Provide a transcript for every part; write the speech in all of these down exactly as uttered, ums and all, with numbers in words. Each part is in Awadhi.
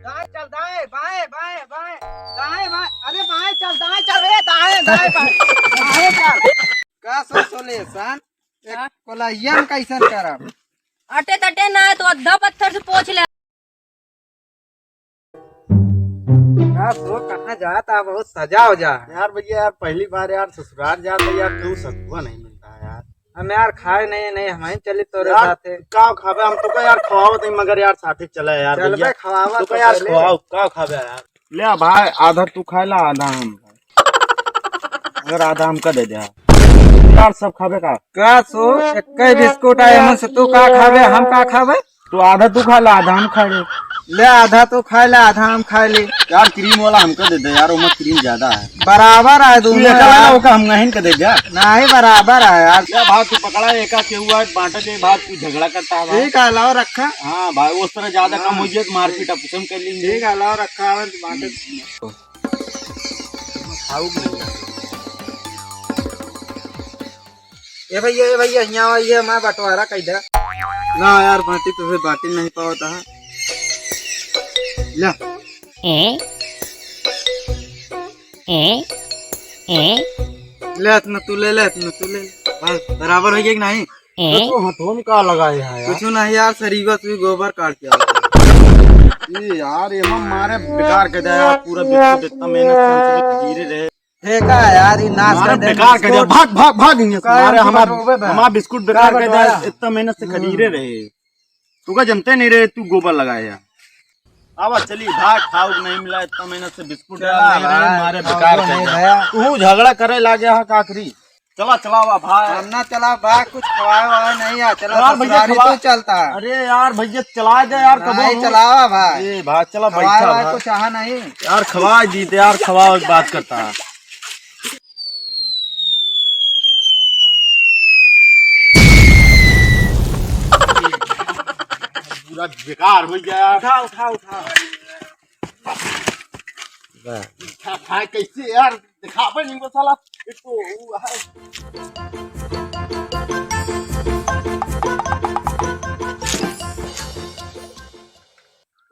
दाएं चल, दाएं, बाएं, बाएं, बाएं, दाएं, बाएं, अरे बाएं चल, दाएं चल, रे दाएं, दाएं, बाएं, दाएं चल। का सो सोले सान? एक हाँ? कोलहिया में कैसन करब? अटे तटे ना, तो अद्धा पत्थर से पोंछ ले। का सो कहाँ जात आ, बहुत सजा हो जा। यार भैया, यार पहली बार यार ससुराल जात है यार, क्यों सतुआ नहीं मिलता है यार। हम यार खाए नहीं, नहीं, हम ही चली तोरे यार, साथे। का खाबे? हम तो का यार खवावत है, मगर यार साथे चला यार चल भैया। बे, खवावा तो तो का यार पहले। खवाओ, का खाबे यार? ले भाई, आधा तू खाए ला, आधा हम खाए। अगर आधा हमका दे दे। यार सब खाबे का? का सो, एक ही बिस्कुट आए, हमसे तू का खाबे, हम का खाबे? तो आधा तू खा ला, आधा हम खा ले। ले, आधा तू खा ले, आधा हम खा ले। यार, क्रीम वाला हमको दे दे यार, ओमा क्रीम ज्यादा है। बराबर है तू दोनों एका वाला यार। ओका हम नहीं के दे जा। नहीं, बराबर है यार। क्या भाग तू पकड़ा, एका के हुआ है, बांटा के भाग तू झगड़ा करता है भाई। ठीक है, लाओ रखा। हाँ भाई, उस तरह ज्यादा कम हाँ। हो जाए तो मारपीट अपन कर लेंगे। ठीक है, लाओ रखा है, बांटे। खाऊ नहीं। ए भैया, ए भैया, हियाँ आवा, ये हमार बंटवारा कई दे। ना यार, बाटी तो फिर बाटी नहीं पावत है। ले। ए? ए? ए? ले, इतना तू ले ले, इतना तू ले ले। बस, बराबर हो गया कि नहीं? ए? तो हथों में का लगाए है यार? कुछ नहीं यार, सरीवा से गोबर काट के आवा। ये यार, ये हम मारे बेकार कर दिया यार, पूरा बिस्कुट इतना मेहनत से हमसे खरीदे रहे। फेंका है यार, ये नाश मारे कर दे बेकार कर दिया। बिस्कुट। भाग, भाग, भाग यहाँ से। का मारे हमसे हमार, बटोबे बे? हमार बिस्कुट का बेकार कर दिया। बटोरा? इतना मेहनत से हम्म। खरीदे रहे। तू का जनते नहीं रहे, तू गोबर लगाए यार। आवा चली, भाग, खाऊ नहीं मिला, इतना मेहनत से बिस्कुट चला डाल रहे, भाई, मारे खाऊ बेकार तो कर नहीं दिया। भैया। तू झगड़ा करे लागे हा का करी? चला, चलावा भाई। हम ना चला भाई, कुछ खवाए वाए नहीं है। चला यार भैया, ससुरारी खवा-, तो चलता है। अरे यार भैया, चला दे यार, कबो नहीं हम चलावा भाई। ए भाई, चला खवाए बैठा वाए भाई। कुछ चाहा नहीं। यार खवा दी तो यार, खवाओ एक बात करता है। पूरा बेकार हो गया यार। उठा, उठा, उठा। वाह। उठा भाई, कैसे यार? दिखावे नहीं वो साला। एक तो वो है।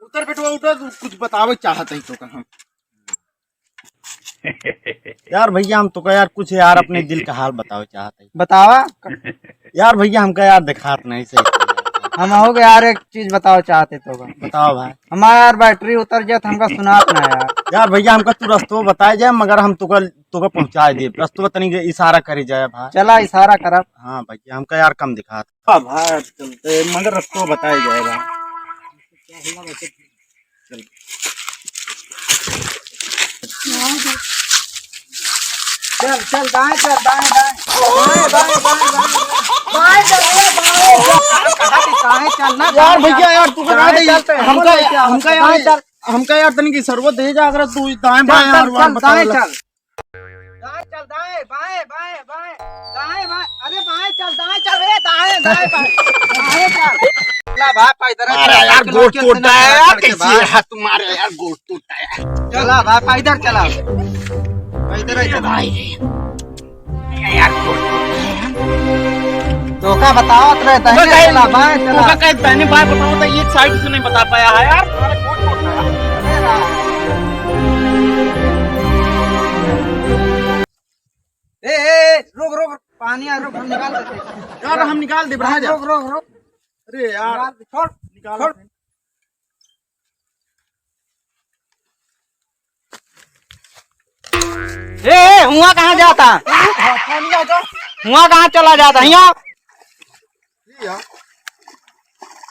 उतर बेटवा, उतर, कुछ बतावे चाहत है तो हम। यार भैया, हम तो का यार कुछ यार अपने दिल का हाल बतावे चाहत है। बतावा। यार भैया, हमका यार दिखात नहीं सही। हम हो गए यार, एक चीज बतावे चाहते तो का। बताओ भाई। हमारा यार बैटरी उतर जात, हमका सुनात ना यार। यार भैया, हमका तू रस्तो बताए जाए, मगर हम तुका, तुका पहुँचाए दे। रस्तो तनी के इशारा करी जाए भाई। चला, इशारा करब। हाँ भैया, हमका यार कम दिखात। हाँ भाई, चलते, मगर रस्तो बताए जाए भाई। चल। चल, चल, दाएं चल, दाएं, दाएं। दाएं, दाएं, दाएं, दाएं, दाएं। दाएं चल, अरे, दाएं चल। कहाँ के दाएं चल ना, यार दाएं भैया, चल। यार, तू कहाँ दाएं दे? चल, तो हमका, हमको लेके आओ, हमका यार, दाएं चल। हमका यार, तनिक सरबत दे जा, अगर तू दाएं चल, बाएं चल, यार, चल, वार दाएं बतावे चल। दाएं चल, दाएं, बाएं, बाएं, बाएं, दाएं, बाएं, अरे बाएं चल, दाएं चल, रे दाएं, दाएं, बाएं, दाएं चल। चला भाई, पैदल अरे चल, यार, एक गोड़ किलोमीटर टूट से गया यार, लड़के कैसे बाहर। हाथ मारे यार, गोड़ टूट गया। चला भाई, पैदल चला। पैदल ही चला। भाई रे। यार, गोड़ टूट गया। तो का बताओ, तो कहीं, चला, बाएं चला। तो कहीं दाहिने बाएं बताओ, तो एक साइड से नहीं बता पाया है यार। अरे राम। ए, ए, ए, रुक, रुक, रुक, पानी आ, रुक, हम निकाल देते हैं। यार, हम निकाल दे, भाग जा। रुक, रुक, रुक। अरे यार। निकाल दे, छोड़, निकाल छोड़। दे। ए, ए, हुआ कहाँ जाता? हाँ, पानी आ जा। हुआ कहाँ चला जाता? हियाँ। ये यार,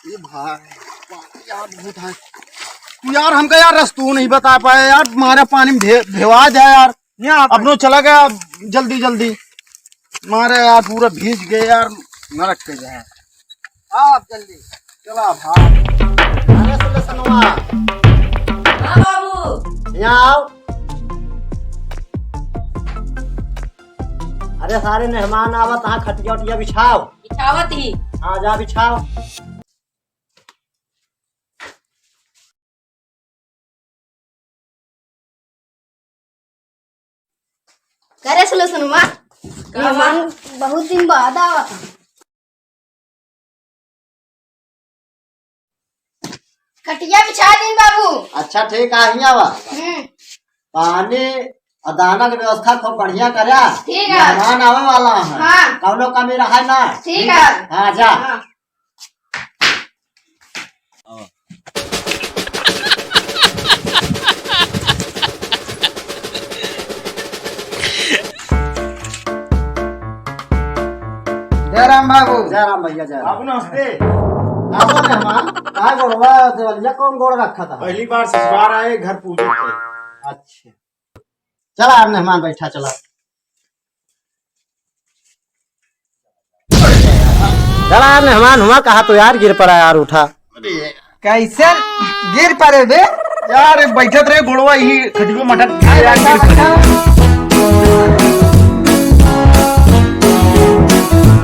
ये भाई, पानी यार बहुत है। तू यार हमका यार रस्तो नहीं बता पाया यार, मारे पानी में भे-, भेवा जाए यार। यहाँ आप अपनो चला गया जल्दी जल्दी, मारे यार पूरा भीज गए यार, नरक के जाए। आओ आप जल्दी। चला भाई। अरे सुलेसनवा। हाँ बाबू। यहाँ आओ। अरे सारे मेहमान आवत, हाँ खटिया उटिया बिछाओ। बिछावत ही। हाँ जा बिछाओ। करे सुलेसनवा। का मेहमान बा? बहुत दिन बाद आवत। खटिया बिछा दिन बाबू। आ अच्छा, ठीक है, हियाँ बा। हम्म। पानी और दाना की व्यवस्था खूब बढ़िया करा। ठीक है। मेहमान आवे वाला है। हाँ। कौनो कमी रहे ना। ठीक है। हाँ, जा। हाँ। जय राम बाबू। जय राम भैया, जय राम। बाबू नमस्ते। बाबू मेहमान, का गोड़वा देवलिया कौन गोड़ रखा था? पहली बार ससुराल आए, घर पूजे थे। अच्छा, चला यार मेहमान, बैठा, चला। चला यार मेहमान, हुआ कहा तो यार गिर पड़ा यार, उठा। कैसे गिर पड़े बे? यार बैठत रहे गोड़वा ही खटियो मटक यार गिर पड़े।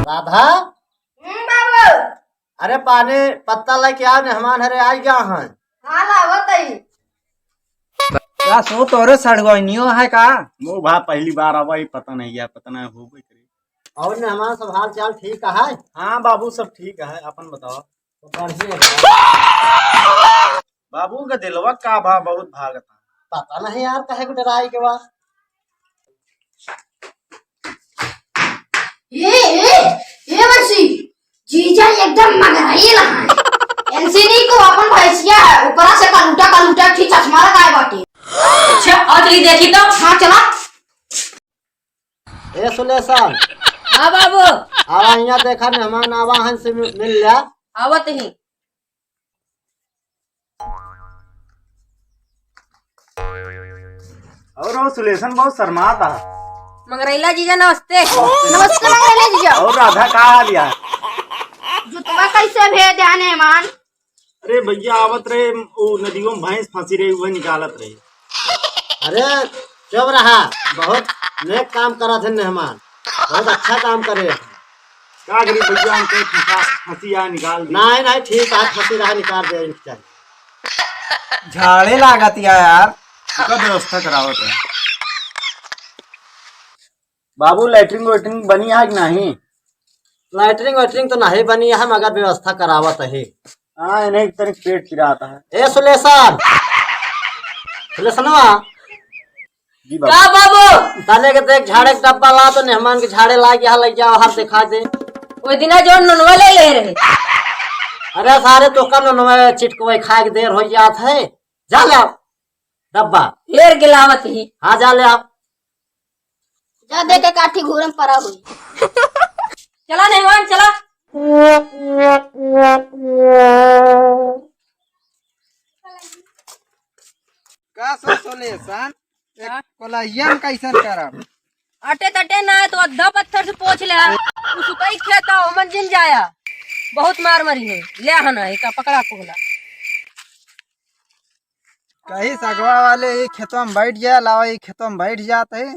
राधा। हम्म, बाबू। अरे पानी पत्ता लेके आ, मेहमान हरे आ गया है। हाँ, लावत ही। का सो तोरे सड़गोइनियो है का? वो भा पहली बार आवा ही, पता नहीं है, पता नहीं हो गई करे। और मेहमान सब हाल चाल ठीक है? हाँ बाबू, सब ठीक है, अपन बताओ। तो बढ़िया है। बाबू का दिलवा का भा बहुत भागता। पता नहीं यार, कहे को डराई के बा। ए, ए, ए बंसी, जीजा एकदम मगराइल है। एनसीनी को अपन भैंसिया है, ऊपरा से कलूटा कलूटा की चश्मा लगाए बाटे। अच्छा, और चली देखी तो। हाँ, चला। ए सुलेशन। हाँ बाबू। आवा यहाँ देखा, मेहमान आवा हन से मि-, मिल लिया। आवत ही। और वो सुलेशन बहुत शर्मात है। मंगरैला जीजा नमस्ते। नमस्ते मंगरैला जीजा। और राधा का हाल यार? जुतवा कैसे भेज दिया मेहमान? अरे भैया आवत रहे, वो नदियों में भैंस फंसी रही, वह निकालत रहे। अरे चुप रहा, बहुत नेक काम करा थे मेहमान, बहुत अच्छा काम करे। का करी भैया, हमको फंसा, फंसी आ निकाल दी। नहीं, नहीं, ठीक है, फंसी रहा, निकाल दे इनके। झाड़े लागत या यार। का व्यवस्था करावत है। बाबू, लैट्रिन वैट्रिन बनी है कि नहीं? लैट्रिन वैट्रिन तो नहीं बनी है, मगर व्यवस्था करावत है। हाँ, इन्हें तनिक पेट पिरात है। ए सुलेशन, सुलेशनवा, जी बाबू। का बाबू? तने के देख, झाड़े के डब्बा ला, तो मेहमान के झाड़े ला के यहाँ लग जाओ, हर दिखा दे। वो दिना जो नुनवा ले ले रहे। अरे सारे, तो का नुनवा चिटकवे खाए के देर हो जात है, जा ले आओ डब्बा। हेर के लावत ही। हाँ, जा ले आओ। जा दे के काठी घूरे में पड़ा हुई। चला मेहमान, चला। का सो सुलेशन, एक हाँ? कोलहिया में कैसन करब? अटे तटे ना है तो अद्धा पत्थर से पोछ ले। उ सुतई खेत हो, ओमन जिन जाया। बहुत मार मरी है। ले आना, एक पकड़ा कोहला। कहीं सगवा वाले ई खेतवा में बैठ जाए, लावा ई खेतवा में बैठ जात है।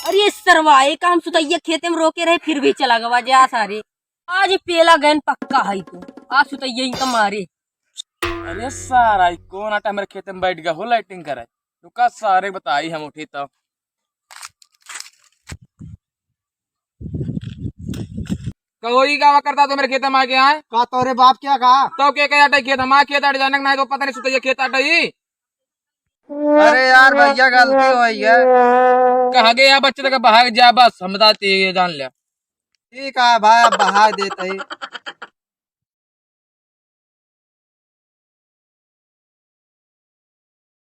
अरे सरवा, एक हम सुतैया खेते में रोके रहे, फिर भी चला गवा जा सारे। आज पेला गैन पक्का है तो, आज सुतैया इनका मारे। अरे सारा, ई कौन आटा मेरे खेते में बैठ गया हो लाइटिंग करे? रुका सारे बताई हम उठी तब। कहो ई का करता तो मेरे खेत में आके आए? का तोरे बाप क्या कहा? तो के कहे आटा खेत हमारे खेत आटे जाने का नहीं तो पता नहीं सुतैया खेत आटा ही। अरे यार भैया गलती हो गई है। कहा गया बच्चे तक भाग जा बस हम बताते ये जान लिया। ठीक है भाई, अब बहा देते ही।